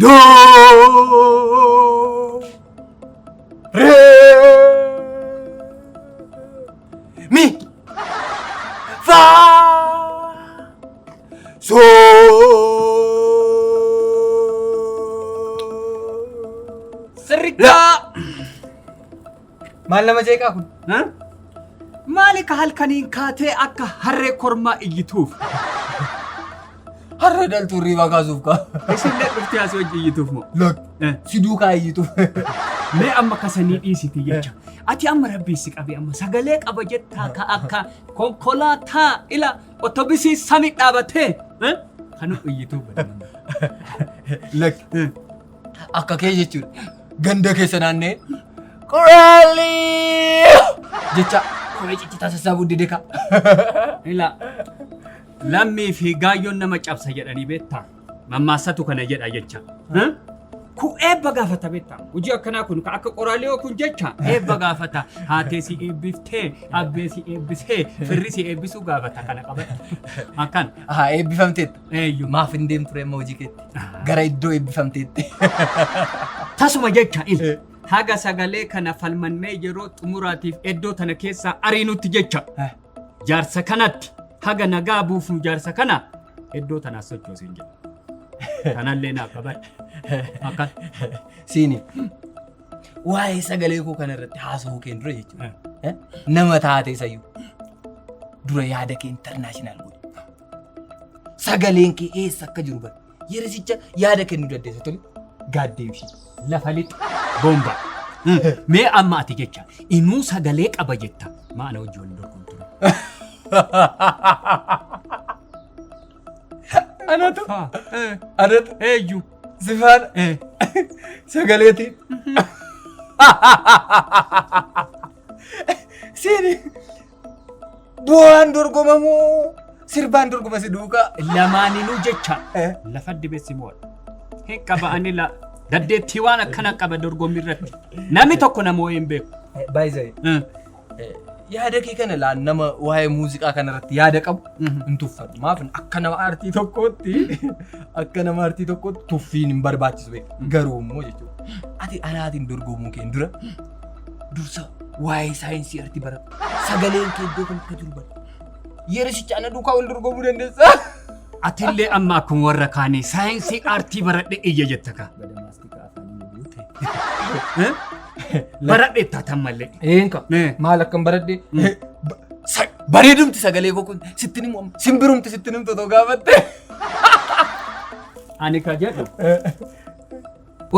Do. Re. Mi. Fa. So. Sirriitti. Maal nama jeeqaa kun? Maali ka halkaniin kaatee akka harree kormaa iyyituuf? Harree dhaltuu hirriibaa kaasuuf kaa. Isillee dhuftee asii wajji iyyituuf moo? Lak. Si duukaa iyyitu. Mee amma kasanii dhiisiti jecha. Ati amma rabbii si qabe amma sagalee qaba jettaa ka akka konkolaataa ila otobisii sami dhaabatee kan iyyituu bada. Lak. Akka kee jechuudha. Ganda keessa naannee Quraalii jecha qoree ciccitaa sassaabuu dide kaa. Ila lammii fi gaayyoon nama cabsa jedhanii beektaa? Mammaassatu kana jedha jecha. Kun eebba gaafata beektaa? Hojii akkanaa kun ka akka qoraaliyoo kun jecha eebba gaafata. Haatee si eebbiftee, abbee si eebbisee, firri si eebbisuu gaafata kana qabadhu. Akkan. Haa eebbifamteetta. Eeyyu. Maaf hin deemtu ree amma hojii keetti? Gara iddoo eebbifamteetti. Tasuma jecha il. Haga sagalee kana falmannee yeroo xumuraatiif iddoo tana keessaa ariinutti jecha. Jaarsa kanatti haga nagaa buufnu jaarsa kana iddoo tanaas sochoosin jedha. Kanallee naa qabadhu. Akkan. Siini. Waa'ee sagalee koo kana irratti haasa'uu keen dura jechuudha. Nama taate isayyuu. Dura yaada kee international godhi. Sagaleen kee eessa akka jiru bari. Yerisicha yaada kennuu dandeessa tole. Gaaddeemshi. Lafa lixa. Bomba. Mee amma ati jecha inuu sagalee qaba jetta. Maana hojii wal dorgomtu. Anatu. Anatu. Eeyyu. Sifaan. Sagaleetiin. Siini. Bu'aan dorgomamoo sirbaan dorgoma si duukaa. Lamaaninuu jecha lafa dibeessi mo'adha. Hin qaba ani la dandeettii waan akkana qaba dorgommii irratti. Namni tokko nama hin beeku. Baay'ee. Yaada kee kana laan nama waa'ee muuziqaa kana irratti yaada qabu hin tuffadhu. Maaf akka nama aartii tokkootti akka nama aartii tokkootti tuffiin hin barbaachisu beeku. Garuu immoo jechuudha. Ati anaatiin dorgomuu keen dura dursa waa'ee saayinsii aartii baradhu. Sagaleen kee iddoo kam akka jiru bari. Yerisicha ana duukaa wal dorgomuu dandeessa. Atillee amma akkuma warra kaanii saayinsii aartii baradhe iyya jetta kaa. Baradhe taatan malee. Eenka maal akkan baradhe bareedumti sagalee koo kun sitti himu amma simbirumti sitti himtu otoo gaafatte. Ani ka jedhu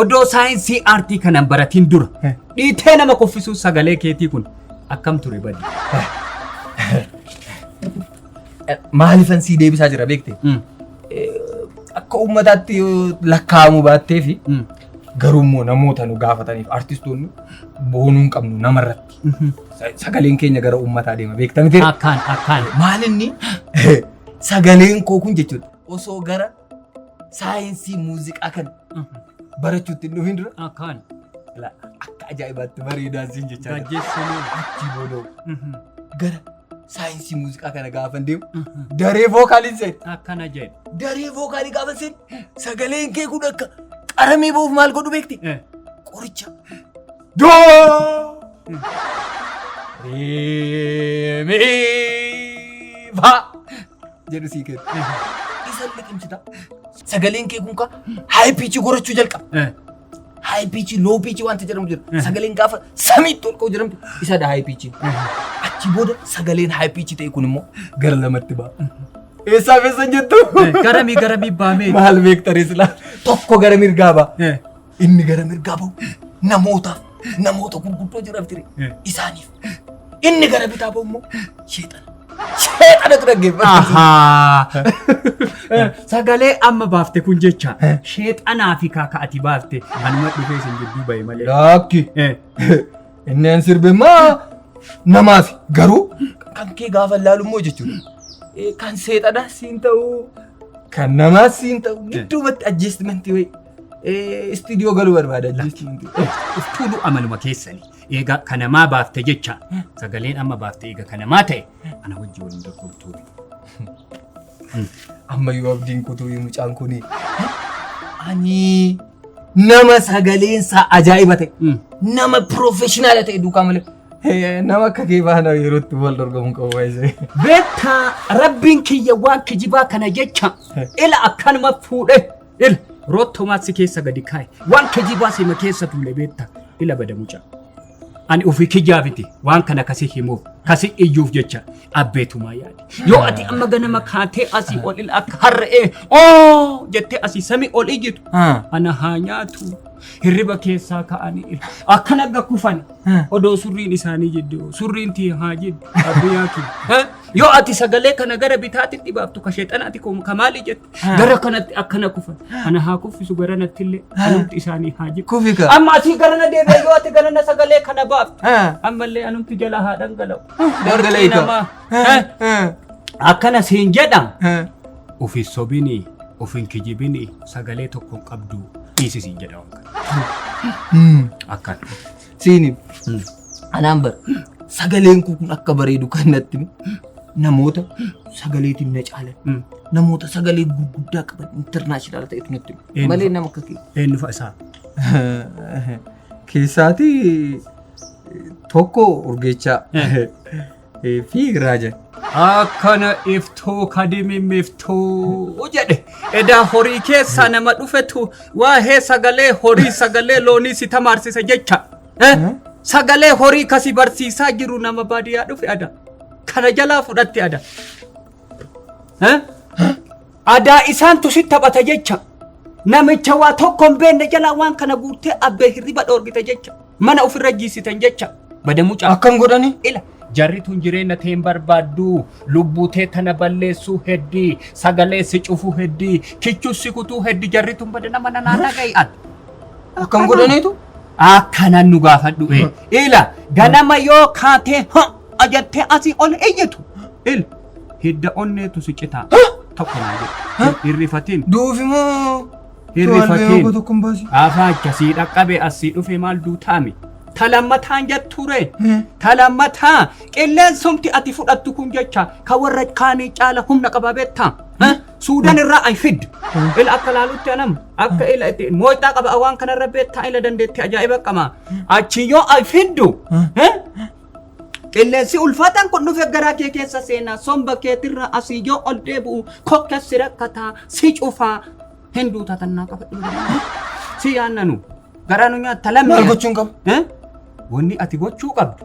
odoo saayinsii aartii kanan baratiin dura dhiitee nama kuffisuu sagalee keetii kun akkam ture badi. Maaliifan sii deebisaa jira beekte? Akka uummataatti yoo lakkaa'amuu baattee fi garuu immoo namoota nu gaafataniif artistoonni boonuu hin qabnu namarratti. Sagaleen keenya gara uummataa deema beekta miti? Akkaan akkaan. Maal inni sagaleen koo kun jechuudha osoo gara saayinsii muuziqaa kana barachuutti hin dhufin dura Akkaan. Akka ajaa'ibaatti bareedaa siin jechaa jira. Gaggeessinuu. Achii booda gara saayinsii muuziqaa kana gaafan deemu daree vookaaliin seene. Akkana jedhe. Daree vookaalii gaafa seene sagaleen kee kun akka qaramee ba'uuf maal godhu beekte? Qoricha. Doo! Ree mi fa jedhu sii kenna. Isa liqimsita. Sagaleen kee kun ka high pitch gorachuu jalqaba. High pitch, low pitch wanta jedhamu jira. Sagaleen gaafa samiitti ol ka'u jedhamtu isadha high pitch. Achi booda sagaleen high pitch ta'e kun immoo gara lamatti ba'a. Eessaa fi eessan jettu? Garamii garamii baamee. Maal beektarii silaa? Tokko gara mirgaa ba'a. Inni gara mirgaa ba'u namootaaf namoota gurguddoo jiraaf ture isaaniif. Inni gara bitaa ba'u immoo sheexana. Sheexanatu dhaggeeffata. Ahaa. Sagalee amma baafte kun jecha sheexanaa fi kaaka ati baafte anuma dhufee isin jidduu bahe malee. Lakki. Inni an sirbe maa namaaf garuu kan kee gaafa ilaalu immoo jechuudha. Kan seexanaa siin ta'u kan namaas siin ta'u gidduumatti adjustmentii wayii istiidiyoo galuu barbaada adjustmentii. Of tuuluu amaluma keessanii. Eega kanamaa baafte jecha sagaleen amma baafte eega kanamaa ta'e ana wajji waliin dorgomtuu. Ammayyuu abdiin kutuu mucaan kuni. Ani nama sagaleensaa ajaa'iba ta'e. Nama professional ta'e duukaa malee. Nama akka kee baana yeroo itti wal dorgomu qabu baay'isee. Beektaa rabbiin kiyya waan kijibaa kana jecha ila akkanuma fuudhe ila roottomaa si keessa gadi kaa'e waan kijibaa sima keessa tuule beektaa ila bada mucaa. Ani ofii kiyyaa miti waan kana kasi himuuf kasi iyyuuf jecha abbeetumaa yaade. Yoo ati amma ganama kaatee asii ol ila akka harra'ee oo jettee asii samii ol iyyitu ana haa nyaatu hirriba keessaa ka'anii ila akkana akka kufan odoo surriin isaanii jiddu surriin tii haa jiddu abbiyaa kiyya. Yoo ati sagalee kana gara bitaatti dhibaaftu ka sheexanaati ka maali jettu gara kanatti akkana kufan ana haa kuffisu gara natti illee anumti isaanii haa jibbu. Kufi ka. Amma asii gara na deebi'e yoo ati gara na sagalee kana baaftu ammallee anumti jala haa dhangala'u. Dhangala'ii ka. Namaa. Akkana siin jedha ofin sobini ofin kijibini sagalee tokko hin qabdu dhiisi siin jedha waan kana. Akkana. Siini. Anaan bara sagaleen kun akka bareedu kan natti hime namoota sagaleetiin na caalan namoota sagalee gurguddaa qaban international ta'etu natti hime malee nama akka kee. Eenyu fa'a isaa? Keessaati tokko Urgeechaa fi Raajan. Akkana iftuu kadimimiftuu jedhe. Edaa horii keessaa nama dhufetu waa'ee sagalee horii sagalee loonii si tamaarsisa jecha. Sagalee horii kasi barsiisaa jiru nama baadiyyaa dhufe ada. Kana jalaa fudhatte ada. Adaa isaantu si taphata jecha. Namicha waa tokko hin beekne jalaa waan kana guurtee abbee hirriba dhoorgite jecha. Mana ofirra jiisitan jecha. Bada mucaa. Akkam godhani? Ila jarri tun jireenya tee hin barbaaddu lubbuu tee tana balleessuu heddii sagalee si cufuu heddii kichuu si kutuu heddii jarri tun bada nama nanaa dhaga'i an. Akkam godhaniitu? Akkanan nu gaafadhu ee. Ila ganama yoo kaatee ha jettee asii ol iyyitu. Ila hidda onneetu si citaa. Tokko naa jedhu. Hirrifatiin. Duufi moo? Hirrifatiin. Tokko hin baasi. Afaacha sii dhaqqabe asii dhufe maal duutaami. Talammataan jetture. Talammataa qilleensumti ati fudhattu kun jecha ka warra kaanii caala humna qaba beektaa. Suudaan irraa ay fid. Ila akka laalutti anam akka ila itti mooyxaa qaba waan kanarra beektaa ila dandeetti ajaa'iba qaba. Achi yoo ay fiddu. Qilleensi ulfaataan kun dhufe garaa kee keessa seenaa somba keetirra asii yoo ol deebi'u kokkessi rakkataa si cufaa hin duutaa tannaa qaba. Si yaannanu garaa nu nyaatta lammii. Maal gochuun qabu? Wanni ati gochuu qabdu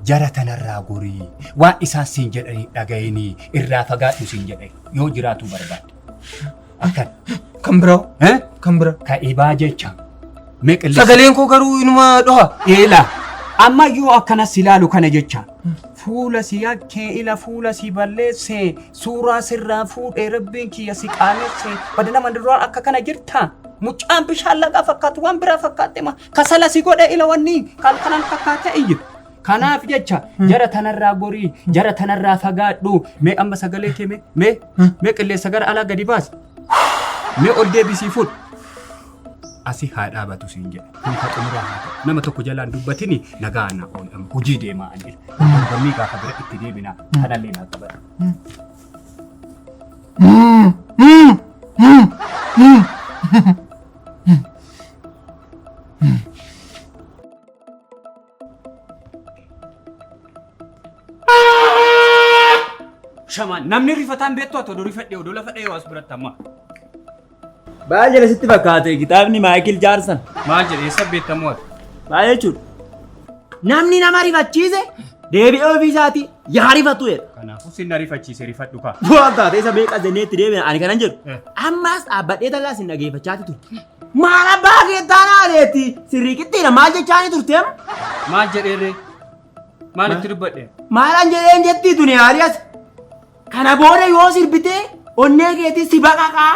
jara tanarraa gorii waan isaan siin jedhanii dhagayinii irraa fagaadhu siin jedhe yoo jiraatu barbaadde. Akkan. Kan biraa? Kan biraa? Ka'ibaa jecha. Mee qilleensa. Sagaleen koo garuu inuma dhoha. Ila amma yoo akkana si ilaalu kana jecha fuula si yakkee ila fuula si balleesse suuraa sirraa fuudhee rabbiin kiyya si qaanesse bada nama duraan akka kana jirta mucaan bishaan lagaa fakkaatu waan biraa fakkaatte ma kasala si godhe ila wanni kalkanan fakkaate iyyitu. Kanaaf jecha jara tanarraa gorii jara tanarraa fagaadhu mee amma sagalee kee mee mee mee qilleensa gara alaa gadi baasi mee ol deebisii fudhu. Asi haa dhaabatu siin jedhe. Kun ka xumuraa haa ta'u. Nama tokko jalaan dubbatini nagaa na ool hojii deemaa ani. Dorgommii gaafa bira itti deebina kanallee naa qabadhu. Shamaan namni rifataan beektu ati oduu rifadhee oduu lafa dhahee as biratti amma. Baay'ee jala sitti fakkaate kitaabni Maayikil Jaarsan. Maal jedhe eessa beektamu ati? Maal jechuudha? Namni nama rifachiise deebi'ee ofii isaatii yaa rifatu jedha. Kanaafuu sin na rifachiise rifadhu kaa. Waan taate isa meeqa jennee itti deebina ani kanan jedhu. Ammas dhaabbadhee talaa sin dhageeffachaati ture. Maal abbaa kee taanaa aleetti sirrii qixxiidha maal jechaani turteem? Maal jedheerree? Maal itti dubbadhe? Maalan jedheen jettii tuni haali as. Kana booda yoo sirbitee onnee keetii si baqaqaa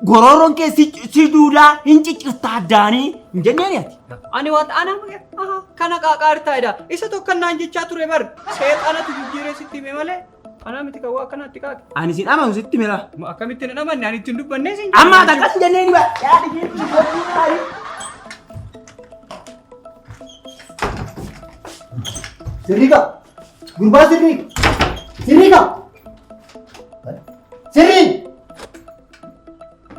gororoon kee si duudaa hin ciccirtaa addaanii hin jenneen ati. Ani waan ana kana qaaqaartaa jedha. Isa tokko naan jechaa ture bar seexanatu jijjiiree sitti hime malee anaa miti kan waa akkanaatti qaaqe. Ani sin amanu sitti mira. Akkamitti hin amanne ani ittiin dubbannee sin Amma ati akkas hin jenneen ba. Yaadi keetii gochuu gaarii. Sirriiqa! Gurbaa sirrii! Sirriiqa! Sirrii!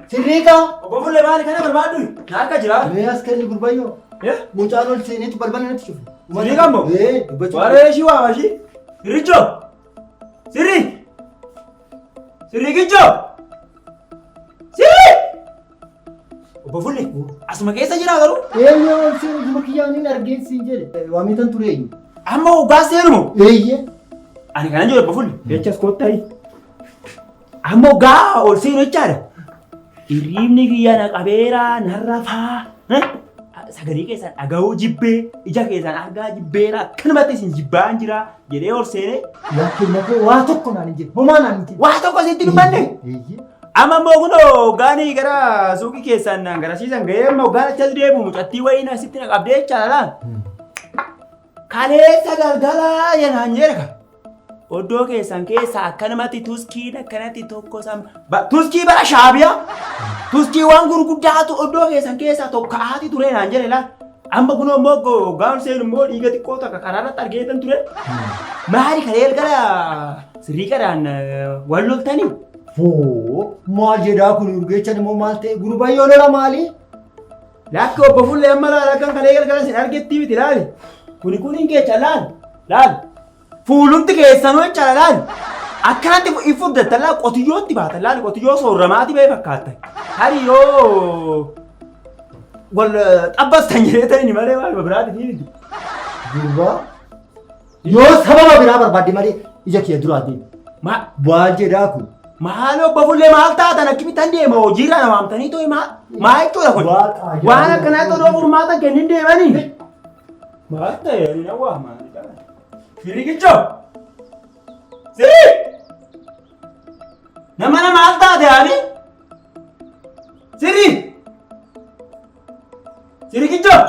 Sirriiqa! Obbo Fuullee maali kana barbaaddu? Na harka jira. Mee as kenni gurbayyoo. Mucaan ol seeneetu balbala natti cufe. Sirriiqa immoo? Ee, dubbachuu. Warree ishii waama ishii. Sirrichoo! Sirri! Sirriiqichoo! Sirri! Obbo Fuullee asuma keessa jira garuu. Eeyyee ol seenu juma kiyyaan hin argeen siin jedhe. Waamitan ture eenyu? Amma hoggaa seenumoo? Eeyyee. Ani kanan jedhu obbo Fuullee. Jechas kottaa. Amma hoggaa ol seenu jechaadha. Hirriibni kiyya na qabeera narra faa. Sagalee keessan dhaga'uu jibbee ija keessan argaa jibbeera akkanumatti isin jibbaan jira jedhee ol seenee. Laakiin lafee waa tokko naan hin jedhe. Homaa naan hin jedhe. Waa tokko sitti dubbanne. Eeyyee. Amma immoo kunoo hoggaanii gara suuqii keessan naan garasiisan ga'ee amma hoggaan achas deemu mucattii wayii na sitti na qabdee jechaadha laal. Kaleessa galgala jedhaan jedha. Oddoo keessan keessa akkanumatti tuskiin akkanatti tokko sam tuskii bara shaabiyaa tuskii waan gurguddaatu oddoo keessan keessa tokkaati ture naan jedhe laal. Amma kunoo immoo hoggaan seenu immoo dhiiga xiqqoo takka karaa irratti argeetan ture. Maali kalee galgala sirriiqadhaan wal loltanii? Foo maal jedhaa kun urgeechan immoo maal ta'e gurbayyoo lola maali? Lakki obbo Fullee amma laala kan kalee galgala sin argetti miti laali. Kuni kun hin kecha laal laal. Fuulumti keessanuu jechaadha laal. Akkanatti hin furdattan laal qotiyyootti baatan laal qotiyyoo soorramaati ba'e fakkaattan. Hari yoo wal xabbastan jedhee ta'ini malee waan biraati ni miti. Gurbaa yoo sababa biraa barbaadde malee ija kee duraa deemi. Ma Maal jedhaa kun? maal obbo Fullee maal taatan akkamittan deema hojiirra na waamtanii too'i maa maa jechuudha kun. Waaqa ajaa'iba. Waan akkanaatti odoo furmaata kennin deemanii. Maal ta'e ani na waama. Sirriikichoo! Sirrii! Nama na maal taate ani? Sirrii! Sirriikichoo!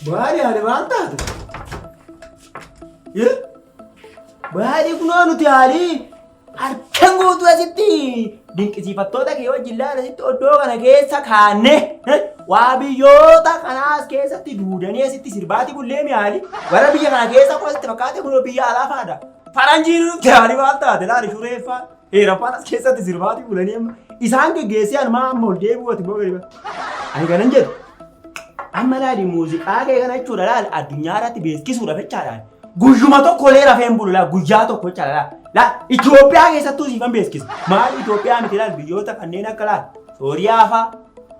Baali ani maal taate? Baali kunoo nuti haalii Halkan guutuu asitti dinqisiifattoota kee wajjin laala asitti oddoo kana keessa kaanne waa biyyoota kanaas keessatti duudanii asitti sirbaati bullee mi'aali. Warra biyya kana keessa koo asitti fakkaate kunoo biyya alaa faadha. Faranjiin nutti haali maal taate laali shureeffaa heeraffaan as keessatti sirbaati bulanii amma isaan geggeessee anumaa amma ol deebi'u ati immoo gadi ba. Ani kanan jedhu amma laali muuziqaa kee kana jechuudha laali addunyaa irratti beeksisuudhaaf jechaadhaan. Guyyuma tokko illee rafee hin bulu laa guyyaa tokko jechaadha laa. Laa Itoophiyaa keessattuu siifan beeksisa. Maal Itoophiyaa miti laal biyyoota kanneen akka laal Sooriyaa faa,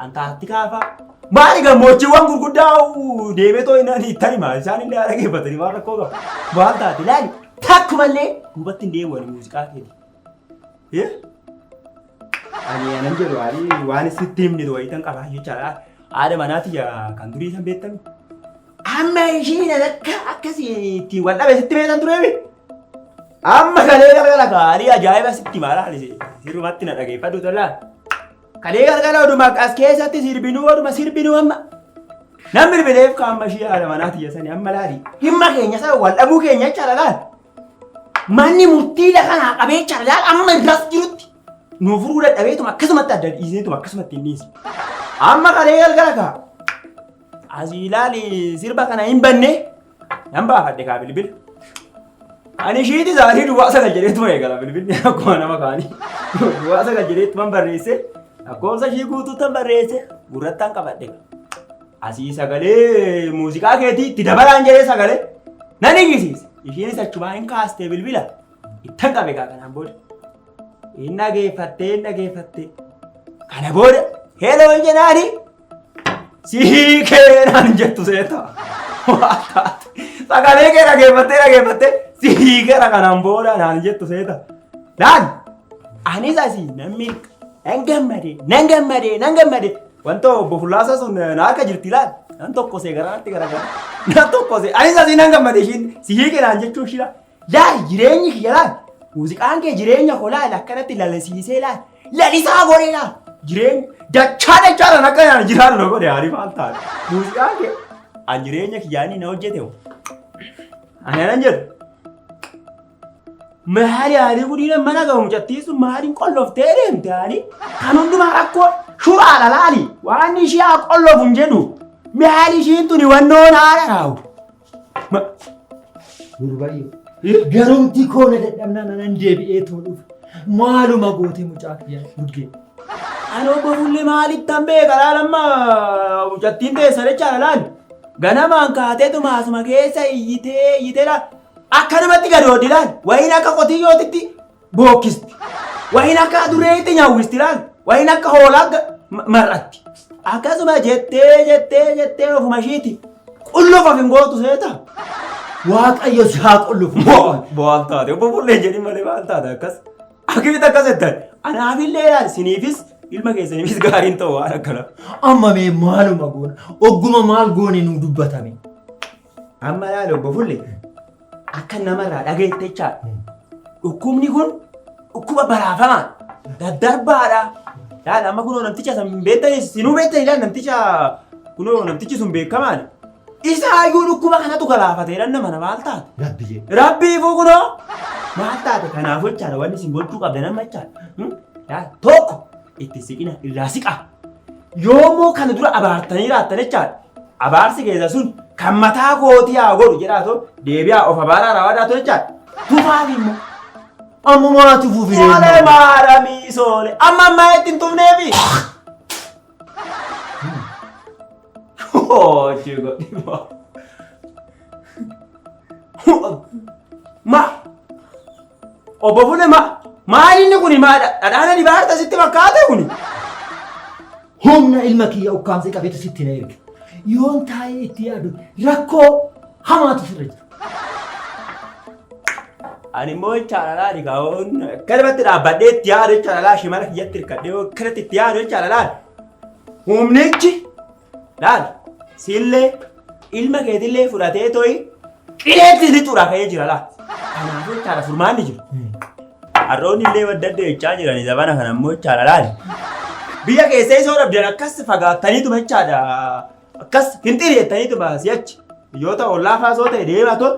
Antaartikaa faa. Maali gammoojjiiwwan gurguddaa deemee too inni ittan hima isaan illee haala geeffatanii maal rakkoo qaba. Maal taate laali takkumallee duubatti hin deebi'u ani muuziqaa keeti. Eh? Ani anan jedhu ani waan sitti himne wayitan qabaa jechaadha. Haadha manaati kan durii san beektami. Amma ishiin akka akkasii ittiin wal dhabe sitti beektan tureemi. Amma kalee galgala gaarii ajaa'iba sitti maala sirrumatti na dhageeffadhu tolaa. Kalee galgala oduma as keessatti sirbinuu oduma sirbinuu amma. Nan bilbileef ka amma ishii haadha manaa tiyya sani amma laali. Dhimma keenya sana wal dhabuu keenya jechaadha laal. Manni murtii lafa naa qabee jechaadha laal amma irras jirutti. Nu furuu dadhabeetuma akkasumatti adda dhiisneetuma akkasumatti hin dhiisne. Amma kalee galgala kaa. Asii ilaali sirba kana hin banne nan baafadhe kaa bilbila. Ani ishiiti isaanii duwwaa sagal jedheetuma eegala bilbilli akkuma nama kaanii. Duwwaa sagal jedheetuma barreesse lakkoofsa ishii guutuuttan barreesse gurrattan qabadhe. Asii sagalee muuziqaa keetii itti dabalaan jedhee sagalee nan iyyisiise. Ishiinis achumaa hin kaastee bilbila ittan qabe kaa kanaan booda. Hin dhageeffattee hin dhageeffattee. Kana booda heloo jedhaani Sii keenaan jettu seeta. Waa taate. Sagalee kee dhageeffattee dhageeffattee sii keera kanaan booda naan jettu seeta. Laal anis asii nan milka nan gammade nan gammade nan gammade. Wanta obbo Fullaasa sun na harka jirti laal. Nan tokkosee garaatti garagara. Nan tokkosee anis asii nan gammade ishiin sii keenaan jechuun ishii laal. Laal jireenyi kiyya laal. Muuziqaan kee jireenya koo laal akkanatti lalisiisee laal. Lalisaa godhee laal. Jireenya dachaa dachaadhaan akka naan jiraatu na godhe haali maal taate. Muuziqaan kee an jireenya kiyyaanii na hojjete hoo. Ani anan jedhu. Maali haali gudiina mana gahu mucattiin sun maaliin qolloftee deemte haali kan hundumaa rakkoo Shuraadha laali. Waan ishii haa qollofu hin jedhu. Mihaali ishiin tuni wannoon haadha raawu. Gurbayyoo. Garumti koo na dadhabnaan anan deebi'ee too dhufe. Maaluma goote mucaa kiyya urgee. Ani obbo Fulli maalittan beeka laal amma mucattiin teessa jechaadha laal. Ganamaan kaateetuma asuma keessa iyyitee iyyitee laal. Akka namatti gadooddi laal. Wayiin akka qotiyyootitti bookkisti. Wayiin akka adureetti nyaawwisti laal. Wayiin akka hoolaa mar'atti. Akkasuma jettee jettee jettee ofuma ishiiti. Qulluuf of hin gootu seeta. Waaqayyo si haa qullufu. Maal taate obbo Fullee jedhin malee maal taate akkas. Akkamitti akkas jettan? Anaafillee laal siniifis ilma keessaniifis gaariin ta'u waan akkana. Amma mee maaluma goona? Ogguma maal goone nuu dubbatame? Amma laal obbo Fulle akka namarraa dhageette jechaadha. Dhukkubni kun dhukkuba baraafamaa daddarbaadha. Laal amma kunoo namticha san beektanii sinuu beektanii laal namticha kunoo namtichi sun beekamaadha. Isaayyuu dhukkuba kanatu galaafateedha nama na maal taate? Rabbi jedhe. Rabbiifuu kunoo maal taate kanaaf jechaadha wanni isin gochuu qabdan amma jechaadha. Laal tokko itti siqina irraa siqa. Yoommoo kana dura abaartanii raattan jechaadha. Abaarsi keessa sun kan mataa kootii haa godhu jedhaa too deebi'aa of abaaraa raawwadhaa too jechaadha. Tufaaf immoo. Ammumaa tufuuf Soole maaramii soole amma ammaa itti hin tufneefi. Hojii godhi. Ma obbo Fule ma maal inni kuni maa dhadhaana dibaarta sitti fakkaate kuni? Humna ilma kiyya ukkaamsee qabeetu sitti na erge. Yoon taa'ee itti yaadu rakkoo hamaatu sirra jira. Ani immoo jechaadha laali kaa'oon akkanumatti dhaabbadhee itti yaadu jechaadha laal shimala kiyyatti hirkadhee akkanatti itti yaadu jechaadha laal. Humnichi laal sillee ilma keetillee fudhatee to'i qileetti lixuudha ka'ee jira laal. Kanaafuu jechaadha furmaanni jiru. Harroonni illee wadda adda jechaa jirani zabana kana immoo jechaadha laali. Biyya keessa isoo dhabdan akkas fagaattaniituma jechaadha. Akkas hin jettaniituma si'achi. Biyyoota ollaa faa soo ta'e deemaa too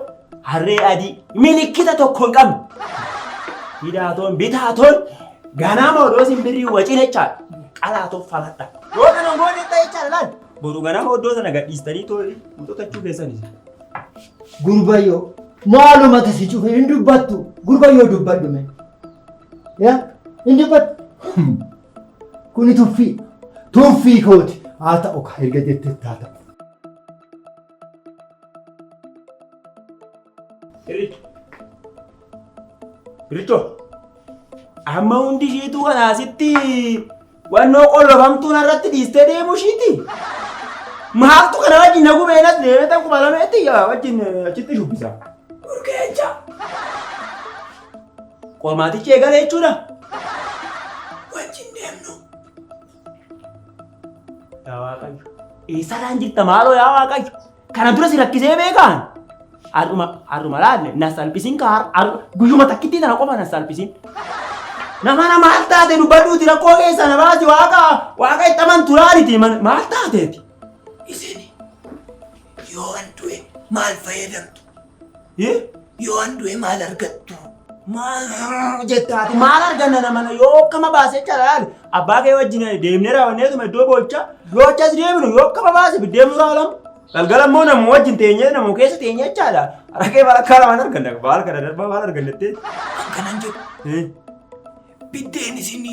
harree adii milikkita tokko hin qabne. Hidhaatoon bitaatoon ganama odoo simbirrii wacin jechaadha. Qalaatoo faladha. Yoo kana goone ta'e jechaadha laal. Boru ganama oddoo sana gadhiistanii too muxotachuu keessanis. Gurbayyoo maalumatu si cufe hin dubbattu. Gurbayyoo dubbadhu mee. Yaa hin dubbattu. Kuni tuffii. Tuffii kooti. Haa ta'u kaa erga jettetti haa ta'u. Irricho. Irricho. Amma hundi ishiituu kana asitti wannoo qollofamtuun irratti dhiistee deemu ishiiti. Maaltu kana wajjin na gubeenas deemee tan kuma lameetti yaa wajjin achitti shubbisa. Urgeecha. Qormaatichi eegale jechuudha. Wajjin deemnu. Yaa Waaqayyo. Eessarraan jirta maaloo yaa Waaqayyo? Kana dura si rakkisee beekaan? Har'uma har'uma laalle na salphisin kaa guyyuma takkittii tana qofa na salphisin. Nama na maal taate dubbadhuuti rakkoo keessa na baasi waaqa waaqa itti amantu laaliti maal taateeti? Isin yoo an du'e maal fayyadamtu? Eh? Yoo an du'e maal argattu? Maal jettaati maal arganna nama yoo akkama baasee jala abbaa kee wajjin deemnee raawwanneetuma iddoo boocha yoo achas deemnu yoo akkama baase biddeen muraa lama galgala immoo namuu wajjin teenyee namuu keessa teenyee jechaadha harkee balakkaa lamaan arganna baal kana darbaa maal argannettee. Akkanan jedhu biddeen isin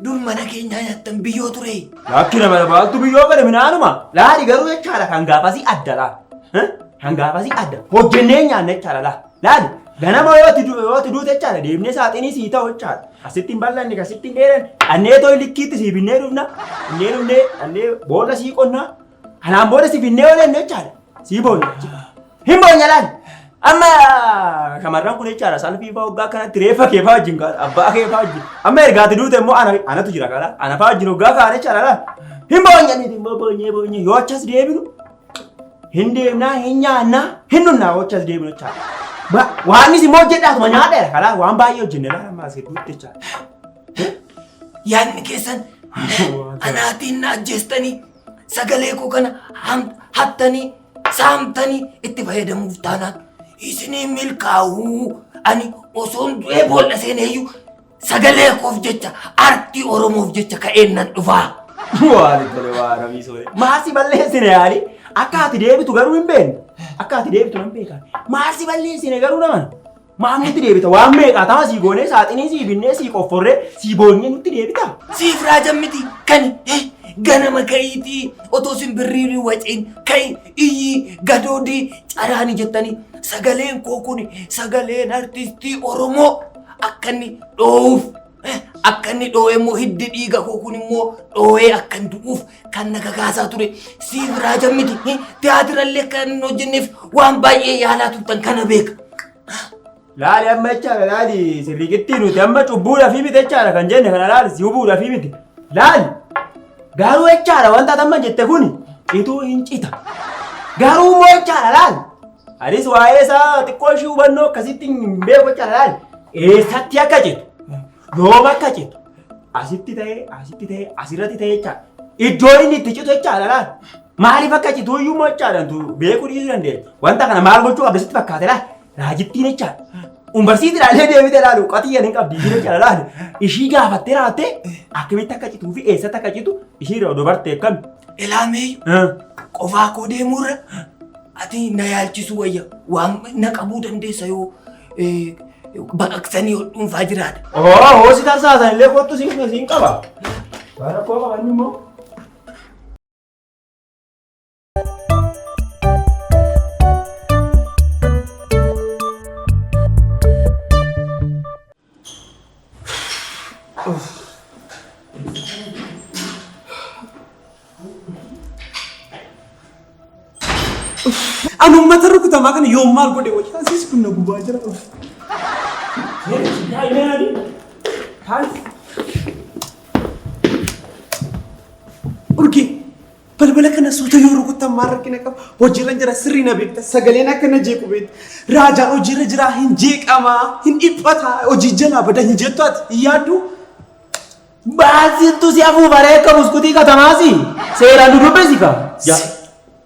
dur mana keenyaa nyaattan biyyoo ture. Lakki nama maaltu biyyoo fedhe minaanuma laali garuu jechaadha kan gaafasii adda laa kan gaafasii adda hojjennee nyaanna jechaadha laa laali ganama yoo ati yoo ati duute jechaadha deemnee saaxinii sii ta'u jechaadha asitti hin bal'anne asitti hin dheeran dhannee tooyi likkiitti sii binnee dhufna dhannee dhufnee dhannee boolla sii qonnaa kanaan booda si binnee oolanne jechaadha sii boonya hin boonya laali amma shamarran kun jechaadha salfii fa'aa waggaa kanatti reeffa kee fa'aa wajjin kaa'an abbaa kee fa'aa wajjin amma erga ati duute immoo ana anatu jira kana ana fa'aa wajjin waggaa kaa'an jechaadha laal hin boonya niiti immoo boonyee boonyee yoo achas deebinu hin deemnaa hin nyaannaa hin dhunnaa yoo achas deebinu jechaadha. Waan isin immoo hojjedhaatuma nyaadheera kalaa waan baay'ee hojjenne laala ammaa as gidduutti jechaadha. Yaadni keessan anaatiin na ajjeestanii sagalee koo kana hattanii saamtanii itti fayyadamuuf taanaan isinii milkaa'uu ani osoon du'ee boolla seeneeyyuu sagalee koof jecha artii Oromoof jecha ka'een nan dhufaa. Waan tole waan ramiisoo. Maal si balleessine yaali? Akka ati deebitu garuu hin beekne. Akka ati deebitu nan beeka. Maal si balleessine garuu naman? Maal nutti deebita? Waan meeqaa tama sii goonee saaxinii sii binnee sii qofforree sii boonyee nutti deebita? Siif raajan miti kan ganama ka'iitii otoo simbirriin hin waciin ka'i iyyi gadoodii caraani jettanii sagaleen koo kun sagaleen artistii Oromoo akka inni dhoohuuf akka inni dhoo'e immoo hiddi dhiiga koo kun immoo dhoo'ee akka inni du'uuf kan na kakaasaa ture siif raajan miti tiyaatirallee kan hin hojjenneef waan baay'ee yaalaa turtan kana beeka. Laali amma jechaadha laali sirriiqittii nuti amma cubbuudhaaf miti jechaadha kan jenne kana laali si hubuudhaaf miti. Laali garuu jechaadha wanta ati amma jette kun cituu hin cita. Garuu immoo jechaadha laali. Anis waa'ee isaa xiqqoo ishii hubannoo akkasitti hin beeku jechaadha laali. Eessatti akka citu yoom akka citu asitti ta'ee asitti ta'ee asirratti ta'ee jechaadha. Iddoo inni itti citu jechaadha laali. Maaliif akka citu iyyuu immoo jechaadha beekuu dhiisuu dandeenya. Wanta kana maal gochuu qabda sitti fakkaate laali. Raajittiin jechaadha. Umbarsiitti ilaalee deebitee ilaalu qotiyyan hin qabdi ishii jechaadha laali. Ishii gaafattee raattee akkamitti akka cituu fi eessatti akka citu ishii irra odoo barte akkami. Ilaameeyyu qofaa koo deemuurra ati na yaalchisuu wayya waan na qabuu dandeessa yoo baqaqsanii hodhuunfaa jiraata. Oo hoosi tarsaasan illee kottu siin qaba. Waan rakkoo qaba inni immoo. Ani uummata rukutamaa kana yoom maal godhe wayya asiis kun na gubaa jira. Urgee balbala kana suuta yoo rukuttan maal rakkina qaba? Hojiirra jira sirrii na beekta sagaleen akka na jeequ beekta. Raajaan hojiirra jira hin jeeqamaa hin dhiphataa hojii jalaa bada hin jettu ati hin yaaddu. Baasittu si afuufaree akka buskutii katamaasi seeraan nu dubbisi ka.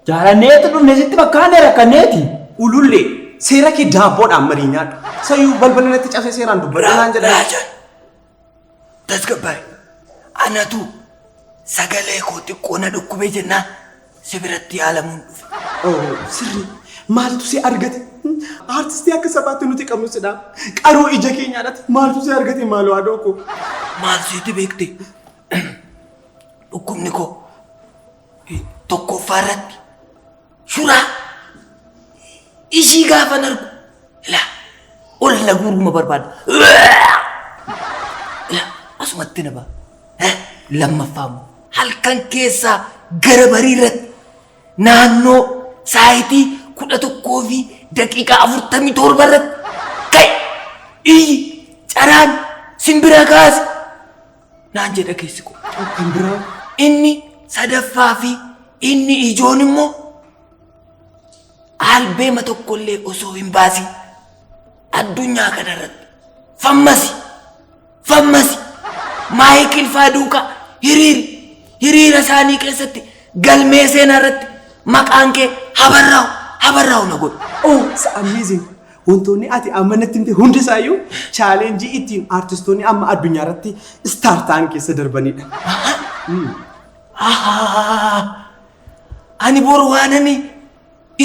Jaalanneetti dhufne sitti fakkaanne rakkanneeti. Ulullee seera kee daabboodhaan marii nyaadhu. Sayyuu balbala natti cabsee seeraan dubbadhu naan jedhan. Raajaan tasgabbaa'e anatu sagalee koo xiqqoo na dhukkube jennaan si biratti yaalamuun dhufe. Oh, sirrii maaltu si argate? Aartistii akka sabaatti nuti qabnu sidha. Qaroo ija keenyaadhaati. Maaltu si argate maaloo haadhoo koo? Maal sitti beekte? Dhukkubni koo tokkoffaa irratti shuraa ishii gaafan argu ilaa ol na guuruma barbaada. Ilaa asumatti na ba'a. Lammaffaa immoo halkan keessaa gara barii irratti naannoo saayitii 11:47 irratti ka'e iyyi caraan simbira kaase naan jedha keessi koo. Kan biraa Inni sadaffaa fi inni ijoon immoo albeema tokkollee osoo hin baasin addunyaa kanarratti fammasi fammasi Maayikil faa duukaa hiriiri hiriira isaanii keessatti galmee seenaa irratti maqaan kee habarraa'u habarraa'u na godhu. Oh, it's amazing. Wantoonni ati amma natti himte hundi isaayyuu challenge ittiin aartistoonni amma addunyaa irratti star ta'an keessa darbanidha. Ani boru waan ani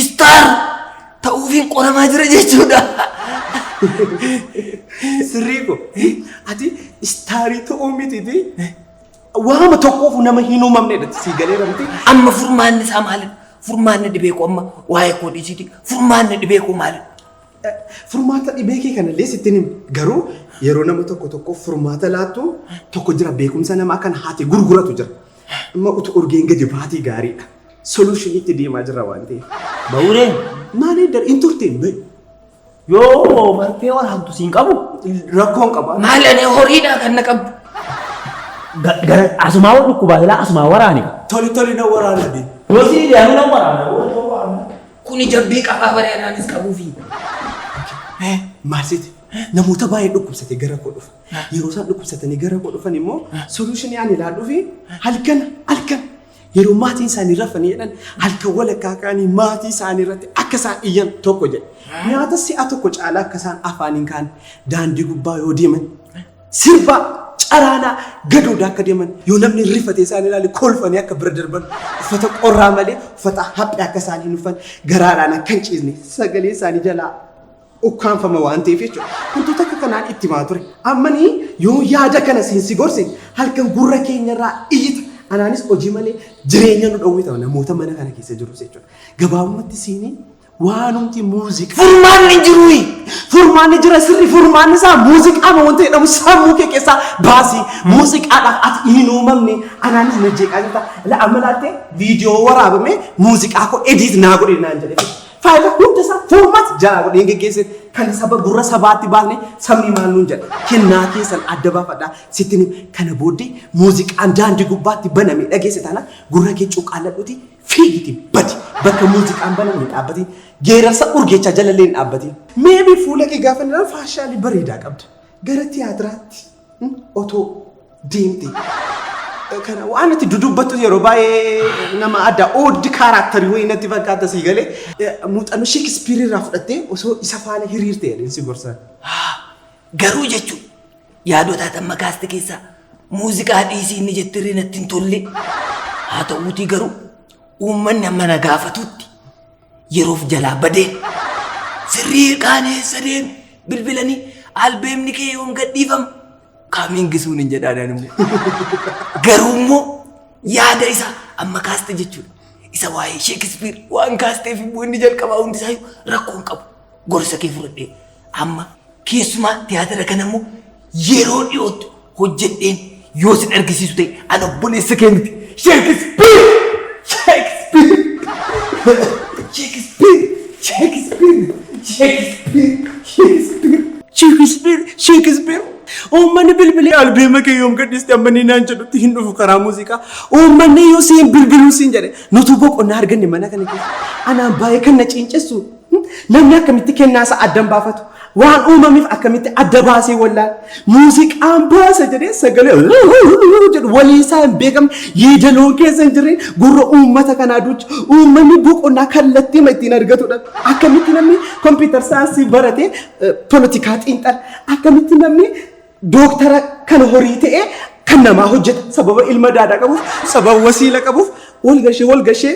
star ta'uufiin qoramaa jira jechuudha. Sirrii ko ati starii ta'uu mitiiti waama tokkoof nama hin uumamnedha sii galeera miti. Amma furmaanni isaa maalidha? Furmaanni dhibee koo amma waa'ee koo dhiisiiti. Furmaanni dhibee koo maalidha? Furmaata dhibee kee kanallee sitti himi. Garuu yeroo nama tokko tokko furmaata laattu tokko jira beekumsa namaa kan haati gurguratu jira. Amma utuu urgeen gadi baatii gaariidha. Solutioniitti deemaa jirra waan ta'eef. Ba'uuree Maali dar hin turteen ba'i. yoo marfee waraantu siin qabu. Rakkoon qaba. Maali ani horiidhaa kan na qabdu? Gara asumaa wal dhukkubaa silaa asumaa waraani. Toli toli na waraana deemu. Yoo sii deemu na waraana. Kuni jabbii qabaa bareedaanis qabuufi. Maal seeti? Namoota baay'ee dhukkubsatee gara koo dhufa. Yeroo isaan dhukkubsatanii gara koo dhufan immoo solutionii ani ilaaluu fi halkan halkan yeroo maatiin isaanii rafanii jedhan halkan walakkaa ka'anii maatii isaanii irratti akka isaan iyyan tokko jedhe. Nyaata si'a tokko caalaa akka isaan afaaniin kaan daandii gubbaa yoo deeman sirba Caraanaa gadoodaa akka deeman yoo namni rifatee isaan ilaale kolfanii akka bira darban uffata qorraa malee uffata haphii akka isaan hin uffanne garaadhaan akka hin ciisne sagalee isaanii jalaa ukkaanfama waan ta'eef jechuudha. Wantoota akka kanaan itti himaa ture. Ammanii yoo yaada kana siin si gorse halkan gurra keenyarraa iyyita. Anaanis hojii malee jireenya nu dhowwita namoota mana kana keessa jirus jechuudha. Gabaabumatti siinii waanumti muuziqaa. Furmaanni hin jiruuyi. Furmaanni jira sirri furmaanni isaa muuziqaa wanta jedhamu sammuu kee keessaa baasii muuziqaadhaaf ati hin uumamne anaanis na jeeqaa jirta. La amma laaltee viidiyoo waraabame muuziqaa koo edit naa godhe naan jedhe. Faayila hunda isaa format jalaa godhee hin geggeesse kan saba gurra sabaatti baasne sabni maal nuun jedha. Kennaa keessan adda baafadhaa sitti hima. Kana booddee muuziqaan daandii gubbaatti baname dhageesse taanaan gurra kee cuqqaalladhuuti fiigiti badi bakka muuziqaan baname hin dhaabbatin geerarsa urgeechaa jalallee hin dhaabbatin. Maybe fuula kee gaafa ilaalu faashaalii bareedaa qabda. Gara tiyaatiraatti otoo deemte. Kana waan ati dudubbattu yeroo baay'ee nama adda odd characterii wayii natti fakkaata sii galee muuxannoo Sheekispiirii irraa fudhattee osoo isa faana hiriirte jedheen si gorsan. Garuu jechuun yaadota amma kaaste keessaa muuziqaa dhiisii inni jettirree natti hin tolle. Haa ta'uutii garuu uummanni amma na gaafatutti yeroof jalaa badeen sirrii qaaneessa deemu bilbilanii albeemni kee yoom gadhiifama kaamiin gisuun hin jedhaan ani immoo. Garuu immoo yaada isaa amma kaaste jechuudha. Isa waa'ee Sheekispiir waan kaasteef immoo inni jalqabaa hundi isaa rakkoo hin qabu. Gorsa kee fudhadhee amma keessumaa tiyaatira kana immoo yeroo dhiyootti hojjedheen yoo sin argisiisu ta'e ana obboleessa kee miti. Sheekispiir! Sheekispiir! Sheekispiir! Sheekispiir! Sheekispiir! Sheekispiir! Sheekispiir! Sheekispiir! Uummanni bilbilee albeema kee yoom gadhiiste amma inni naan jedhutti hin dhufu karaa muuziqaa. Uummanni yoo siin bilbiluu siin jedhe nutu boqonnaa arganne mana kana keessa. Anaan baay'ee kan na ciincessu namni akkamitti kennaa isaa addan baafatu waan uumameef akkamitti adda baasee wallaala. Muuziqaan baasa jedhee sagalee jedhu walii isaa hin beekamne yeedaloon keessa hin jirre gurra uummata kanaa duucha uummanni boqonnaa kallattii ittiin argatudha. Akkamitti namni computer science baratee polotikaa xiinxala akkamitti namni dooktara kan horii ta'e kan namaa hojjeta sababa ilma daadaa qabuuf sababa wasiila qabuuf wal gashee wal gashee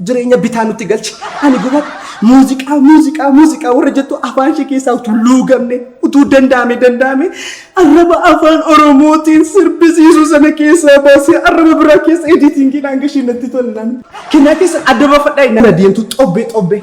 jireenya bitaa nutti galche. Ani gubadha muuziqaa muuziqaa muuziqaa warra jettu afaan ishee keessaa utuu luugamne utuu danda'ame danda'ame arraba afaan oromootiin sirbisiisuu sana keessaa baasee arraba biraa keessa editingiidhaan gashee natti tolnaan. Kennaa keessa adda baafadhaa inni deemtu xobbee xobbee.